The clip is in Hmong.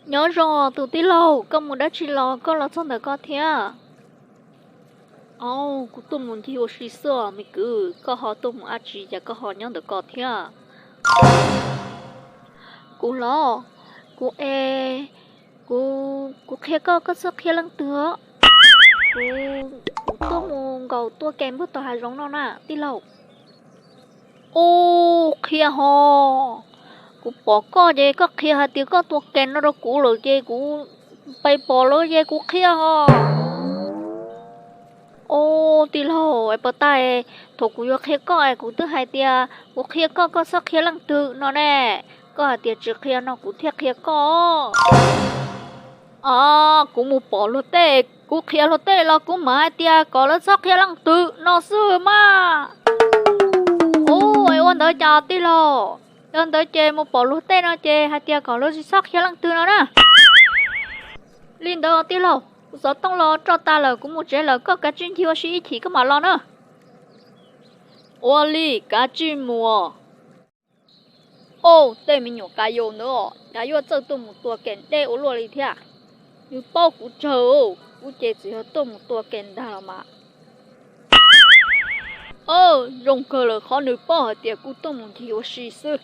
Nyob zoo os tus tij laug, koj mus dab tsi los koj los txog ntawm ko thiab? Au, kuv tuaj mus ncig ua si xwb os me kwv, koj ho tuaj mus dab tsi cas koj ho nyob ntawm ko thiab? Kuv los, kuv es, kuv, kuv qhia koj, koj txhob qhia leej twg os. Kuv, kuv tuaj mus nkaum tua kem npuag tom hav zoov no na tij laug. Ub, qhia hos. Kuv pom koj ces koj qhia hais tias koj tua kem no rau kuv lawm ces kuv pais pom lawm ces kuv qhia hos. Ub, tij laug es puas tag, thaum kuv yuav qhia koj es kuv twb hais tias kuv qhia koj, koj txhob qhia leej twg no ne. Koj hais tias tsis qhia no kuv thiaj qhia koj. Os, kuv mus pom luag tej, kuv qhia luag tej los kuv mam hais tias kom lawv txhob qhia leej twg no xwb mas. Ub, es ua ntawd cas tij laug? Yog ntawd ces mus pom luag tej no ces hais tias kom lawv tsis txhob qhia leej twg no na. Li ntawd tij laug, kuv xov tooj los roj tas lawm, kuv mus tsev lawm, koj kav tsij ncig ua si ib chim koj mam los na. Ua li, kav tsij mus. Au, tej me nyuam ka yau ntawd os, cas yuav txawj tuaj mus tua kem deb ua luaj li thiab. Nws paub kuv tsawg, kuv ces txawm yog tuaj mus tua kem ntag los mas. Zoo kawg lawm qhov nws paub hais tias kuv tuaj mus ncig ua si xwb.